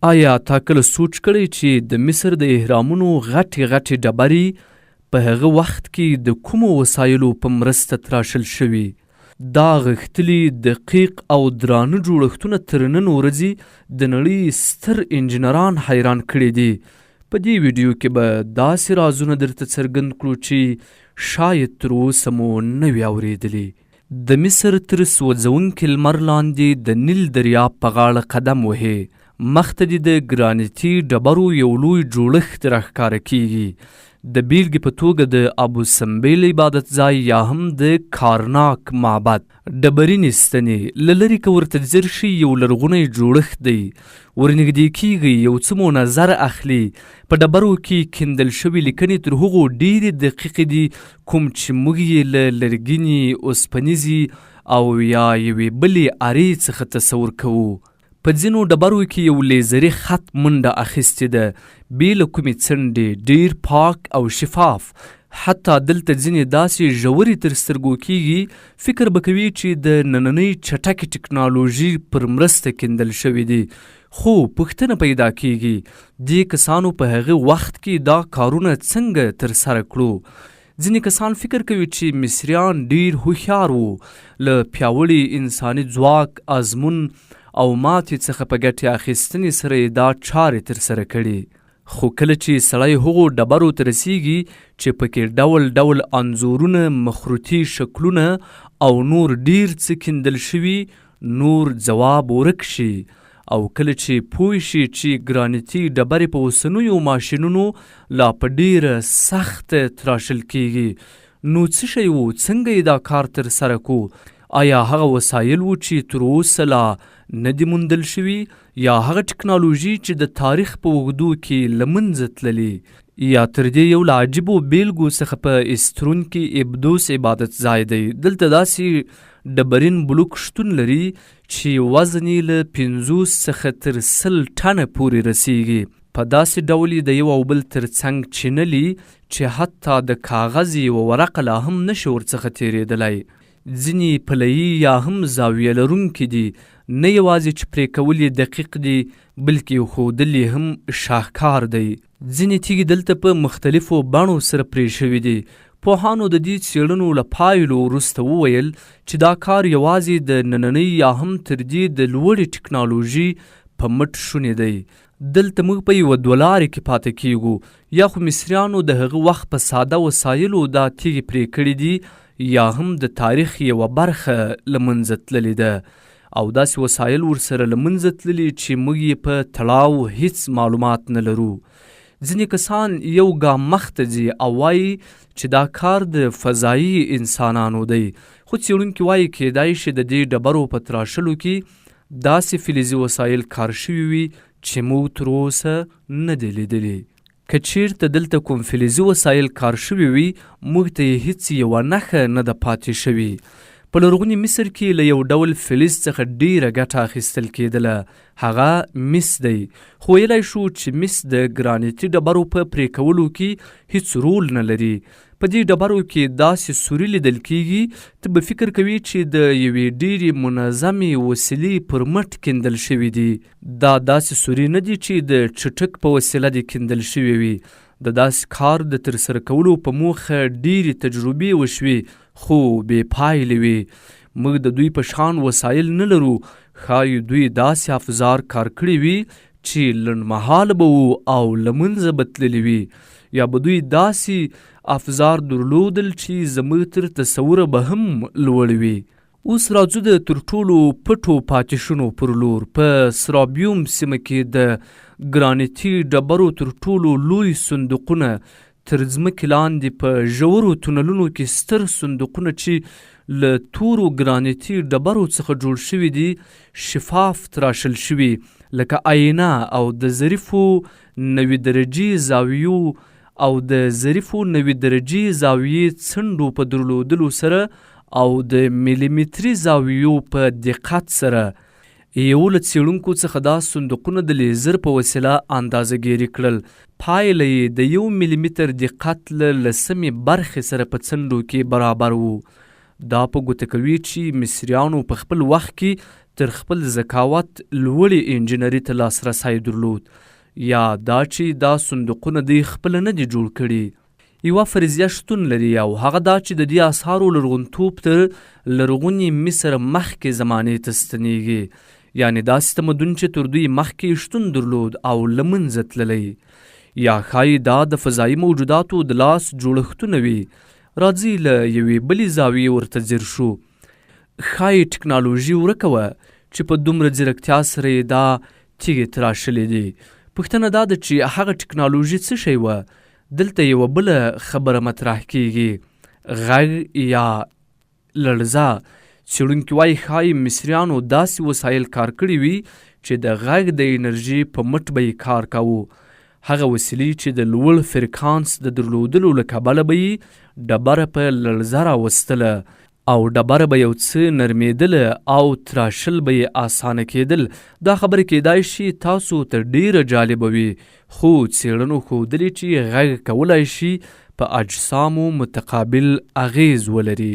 آیا تا کله سوچ کړی چې د مصر د اهرامونو غټې غټې ډبرې په هغه وخت کې د کومو وسایلو په مرسته تراشل شوي؟ دا غښتلي، دقیق او درانه جوړښتونه تر نن ورځې د نړۍ ستر انجینران حیران کړي دي. په دې ویډیو کې به داسې رازونه درته څرګند کړو چې شاید تر اوسه مو نه وي اورېدلي. د مصر تر سوځونکي لمر لاندې د نیل دریاب په غاړه قدم وهې، مخته دې د ګرانیتي ډبرو یو لوی جوړښت راښکاره کیږي، د بیلګې په توګه د ابو سمبیل عبادت ځای یا هم د کارناک معبد. ډبرینې ستنې، له لرې که ورته ځیر شئ یو لرغونی جوړښت دی، ورنږدې کیږئ یو څه مو نظر اخلي، په ډبرو کې کیندل شوې لیکنې تر هغو ډېرې دقیقې دي کوم چې موږ یې له لرګینې، اوسپنیزې او یا یوې بلې ارې څخه تصور کوو. په ځینو ډبرو کې یو لیزري خط منډه اخیستې ده، بې له کومې څنډې، ډېر پاک او شفاف. حتی دلته ځینې داسې ژورې تر سترګو کېږي، فکر به کوې چې د نننۍ چټکې ټکنالوژي پر مرسته کیندل شوې دي. خو پوښتنه پیدا کېږي، دې کسانو په هغه وخت کې دا کارونه څنګه ترسره کړو؟ ځینې کسان فکر کوي چې مصریان ډیر هوښیار وو، له پیاوړي انساني ځواک، ازمون او ماتې څخه په ګټې اخیستنې سره یې دا چارې ترسره کړې. خو کله چې سړی هغو ډبرو ته رسیږي چې پکې ډول ډول انځورونه، مخروطي شکلونه او نور ډیر څه کیندل شوي، نور ځواب ورک شي او کله چې پوه شي چې ګرانیتي ډبرې په اوسنیو ماشینونو لا په ډیره سخته تراشل کیږي، نو څه شی وو، څنګه یې دا کار ترسره کو؟ آیا هغه وسایل وو چې تر اوسه لا نه دي موندل شوي یا هغه ټکنالوژي چې د تاریخ په اوږدو کې له منځه تللې؟ یا تر دې یو له عجیبو بیلګو څخه په استرون کې ابدوس عبادت ځای دی. دلته داسې ډبرین بلوک شتون لري چې وزن یې له 50 څخه تر 100 ټنه پورې رسیږي. په داسې ډول یې د یو او بل تر څنګ چینلي چې حتی د کاغذ یوه ورقه لا هم نه شي ورڅخه تېرېدلای. ځینې یې پلهیي یا هم زاویه لرونکي دي، نه یوازې چې پرې کول یې دقیق دي، بلکې ایښودل یې هم شاهکار دی. ځینې تیږې دلته په مختلفو بڼو سره پرې شوې دي. پوهانو د دې څېړنو له پایلو وروسته وویل چې دا کار یوازې د نننۍ یا هم تر دې د لوړې ټکنالوژي په مټ شونی دی. دلته موږ په یوه دوه لارې کې پاتې کېږو، یا خو مصریانو د هغه وخت په ساده وسایلو دا تیږې پرې کړې دي یا هم د تاریخ یوه برخه له منځه تللې ده او داسې وسایل ورسره له منځه تللي چې موږ یې په تړاو هیڅ معلومات نه لرو. ځینې کسان یو ګام مخته ځي او وایي چې دا کار د فضایي انسانانو دی، خو څېړونکي وایي کېدای شي د دې ډبرو په تراشلو کې داسې فلزي وسایل کار شوي وي چې موږ تر اوسه نه دي لیدلي. که چیرته دلته کوم فلزي وسایل کار شوي وي، موږ ته یې هیڅ یوه نښه نه ده پاتې شوې. په لرغوني مصر کې له یو ډول فلز څخه ډیره ګټه اخیستل کیدله، هغه مس دی. خو ویلای شو چې مس د ګرانیتي ډبرو په پرې کولو کې هیڅ رول نه لري. په دې ډبرو کې داسې سوري لیدل کیږي، ته به فکر کوې چې د یوې ډیرې منظمې وسیلې پر مټ کیندل شوي دي. دا داسې سوري نه دي چې د چټک په وسیله دې کیندل شوي وي. د داسې کار د ترسره کولو په موخه ډېرې تجربې وشوې، خو بې پایلې وې. موږ د دوی په شان وسایل نه لرو، ښايي دوی داسې افزار کار کړي وي چې لنډمهاله به وو او له منځه به تللي وي، یا به دوی داسې افزار درلودل چې زموږ تر تصوره به هم لوړ وي. اوس راځو د تر ټولو پټو پاتې شونو پر لور. په سرابیوم سیمه کې د ګرانیتي ډبرو تر ټولو لوی صندوقونه تر ځمکې لاندې په ژورو تونلونو کې ستر صندوقونه چې له تورو ګرانیتي ډبرو څخه جوړ شوي دي، شفاف تراشل شوي لکه آینه او د ظریفو 90 درجې زاویو او د ظریفو 90 درجې زاویې څنډو په درلودلو سره او د میلیمتري زاویو په دقت سره. یو له څېړونکو څخه دا صندوقونه د لیزر په وسیله اندازه ګیري کړل، پایله یې د یو میلیمتر دقت له لسمې برخې سره په څنډو کې برابر وو. دا په ګوته کوي چې مصریانو په خپل وخت کې تر خپل ذکاوت لوړې انجنیري ته لاسرسی درلود، یا دا چې دا صندوقونه دوی خپله نه دي جوړ کړي. یوه فرضیه شتون لري او هغه دا چې د دې آثارو لرغونتوب تر لرغوني مصر مخکې زمانې ته ستنیږي، یعنې داسې تمدن چې تر دوی مخکې شتون درلود او له منځه تللی. یا ښایي دا د فضایي موجوداتو د لاس جوړښتونه وي. راځئ له یوې بلې زاویې ورته ځیر شو. ښایي ټکنالوژي ورکه وه چې په دومره ځیرکتیا سره یې دا تیږې تراشلې دي. پوښتنه دا ده چې هغه ټکنالوژي څه شی وه؟ دلته یوه بله خبره مطرح کیږي، غږ یا لړزه. څېړونکي وايي ښايي مصریانو داسې وسایل کار کړي وي چې د غږ د انرژي په مټ به یې کار کاوه، هغه وسیلې چې د لوړ فرکانس د درلودلو له کبله به یې ډبره په لړزه راوستله او ډبره به یو څه نرمېدله او تراشل به یې اسانه کېدل. دا خبره کېدای شي تاسو ته ډېره جالبه وي، خو څېړنو ښودلې چې غږ کولای شي په اجسامو متقابل اغېز ولري.